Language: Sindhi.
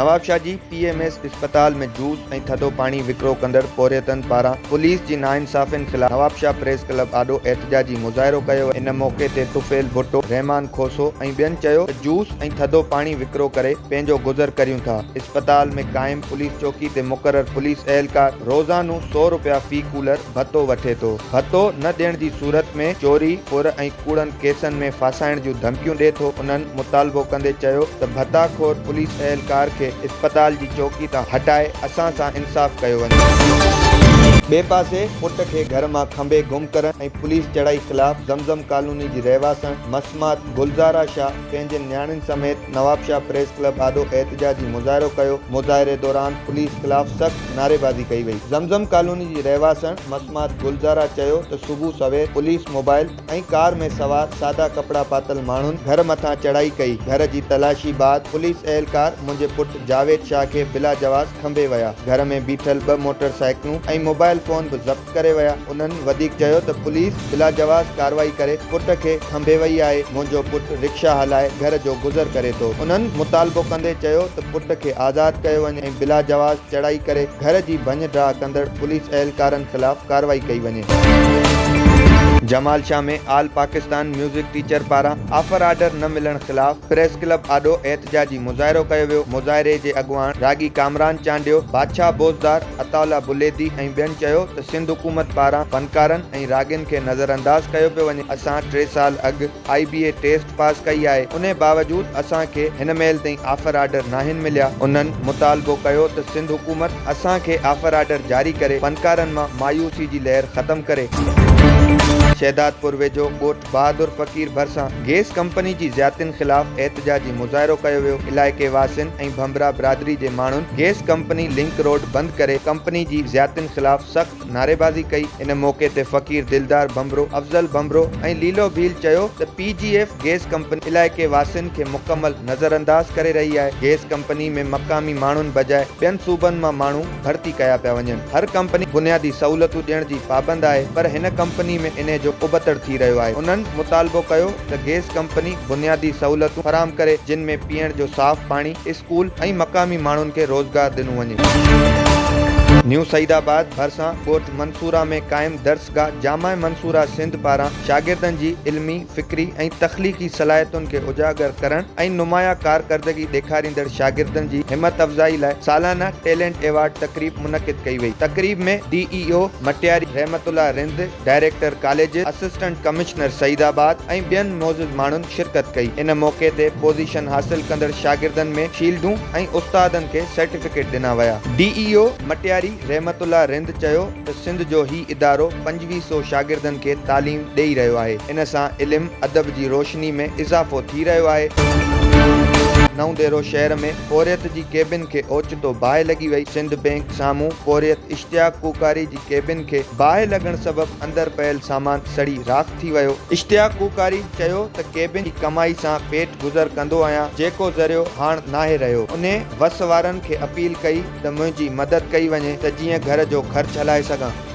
نوابشاهه جي پي ايم ايس اسپتال ۾ جوس ۽ ٿڌو پاڻي وڪرو ڪندڙ پورهيتن پاران پوليس جي ناانصافين خلاف نوابشاهه پريس ڪلب آڏو احتجاجي مظاهرو ڪيو ويو. ان موقعي تي طفيل ڀٽو، رحمان کوسو ۽ ٻين چيو ته جوس ۽ ٿڌو پاڻي وڪرو ڪري پنهنجو گذر ڪريون ٿا، اسپتال ۾ قائم پوليس چوڪي تي مقرر پوليس اهلڪار روزانو سو رپيا في ڪولر ڀتو وٺي ٿو، ڀتو نه ڏيڻ جي صورت ۾ چوري، ڦر ۽ ڪوڙن ڪيسن ۾ ڦاسائڻ جون ڌمڪيون ڏي ٿو. انهن مطالبو ڪندي چيو ته ڀتا خور پوليس اهلڪار کي اسپتال جي چوڪي تان هٽائي اسان سان انصاف ڪيو وڃي. ٻئي پاسي پٽ کي گهر مان کنڀي گم ڪرڻ ۽ پوليس چڙهائي خلاف زمزم ڪالوني جي رهواسڻ مسمات گلزارا شاهه پنهنجين نياڻين سميت نوابشاهه پريس ڪلب آڏو احتجاجي مظاهرو ڪيو، مظاهري دوران پوليس خلاف سخت نعريبازي ڪئي وئي. زمزم ڪالوني جي رهواسڻ مسمات گلزارا چيو ته صبح سوير پوليس موبائل ۽ ڪار ۾ سوار سادا ڪپڙا پاتل ماڻهن گهر مٿان چڙهائي ڪئي، گهر جي تلاشي بعد پوليس اهلڪار منهنجي پٽ جاويد شاهه کي بلا جواز کنڀي ويا، گهر ۾ بيٺل ٻه موٽر سائيڪلون ۽ موبائل فون به ضبط ڪري ويا. انهن وڌيڪ چيو ته پوليس بلاجواز ڪارروائي ڪري پٽ کي کنڀي وئي آهي، منهنجو پٽ رڪشا هلائي گهر جو گذر ڪري ٿو. انهن مطالبو ڪندي چيو ته پٽ کي آزاد ڪيو وڃي ۽ بلاجواز چڙهائي ڪري گهر جي ڀڃ ڊاهه ڪندڙ پوليس اهلڪارن خلاف ڪارروائي ڪئي وڃي. Jamal Shah ۾ all Pakistan music teacher پاران آفر آرڊر نه ملڻ خلاف پريس ڪلب آڏو احتجاجي مظاهرو ڪيو ويو، مظاهري جي اڳواڻ راڳي ڪامران چانڊيو، بادشاهه بوزدار، عطاء الله بليدي ۽ ٻين چيو ته سنڌ حڪومت پاران فنڪارن ۽ راڳين کي نظرانداز ڪيو پيو وڃي، اسان ٽي سال اڳ آء بي اي ٽيسٽ پاس ڪئي آهي انهي باوجود اسان کي هن مهل تائين آفر آرڊر ناهن مليا، انهن مطالبو ڪيو ته سنڌ حڪومت اسان کي آفر آرڊر جاري ڪري فنڪارن مان مايوسي جي لهر ختم ڪري. شهدادپور ويجهو ڳوٺ بهادر فقير ڀرسان گيس ڪمپني جي زيادتين خلاف احتجاجي مظاهرو ڪيو ويو، علائقي واسين ۽ ڀنڀرا برادري جي ماڻهن گيس ڪمپني لنڪ روڊ بند ڪري ڪمپني جي زيادتين خلاف سخت نعريبازي ڪئي، ان موقعي تي فقير دلدار ڀنڀرو، افضل ڀنڀرو ۽ ليلو ڀيل چيو ته P G F gas company علائقي واسين کي مڪمل نظرانداز ڪري رهي آهي، گيس ڪمپني ۾ مقامي ماڻهن بجاء ٻين صوبن مان ماڻهو ڀرتي ڪيا پيا وڃن، هر ڪمپني بنيادي سهولتون ڏيڻ جي پابند آهي پر هن ڪمپني ۾ انهي جو ابتڙ ٿي رهيو آهي، انهن مطالبو ڪيو ته گيس ڪمپني بنيادي سهولتون فراهم ڪري جن ۾ پيئڻ جو صاف پاڻي، اسڪول ۽ مقامي ماڻهن کي روزگار ڏنو وڃي. نيو سعيد آباد ڀرسان ڳوٺ منصوره ۾ قائم درسگاهه جامع منصوره سنڌ پاران شاگردن جي علمي، فڪري ۽ تخليقي صلاحيتن کي اجاگر ڪرڻ ۽ نمايان ڪارڪردگي ڏيکاريندڙ شاگردن جي همت افزائي لاء سالانه ٽيلنٽ ايوارڊ تقريب منعقد ڪئي وئي. تقريب ۾ D E O Matiari Rahmatullah Rind, director colleges, assistant commissioner Saeedabad ۽ ٻين معزز ماڻهن شرڪت ڪئي. ان موقعي تي پوزيشن حاصل ڪندڙ شاگردن ۾ شيلڊون ۽ استادن کي سرٽيفڪيٽ ڏنا ويا. D E O Matiari Rahmatullah Rind چيو ته سنڌ جو هي ادارو 25 سو شاگردن کي تعليم ڏئي رهيو آهي، ان سان علم ادب جي روشني ۾ اضافو ٿي رهيو آهي. نئون ديرو شهر ۾ پورهيت جي ڪيبن کي اوچتو باهه لڳي وئي، سنڌ بئنڪ سامهون پورهيت اشتياق ڪوڪاري جي ڪيبن کي باهه لڳڻ سبب اندر پيل سامان سڙي راک ٿي ويو. اشتياق ڪوڪاري چيو ته ڪيبن جي ڪمائي سان پيٽ گذر ڪندو آهيان، جيڪو ذريعو هاڻ ناهي رهيو. انهي وس وارن کي اپيل ڪئي ته منهنجي مدد ڪئي وڃي ته جيئن گهر جو خرچ هلائي سگهان.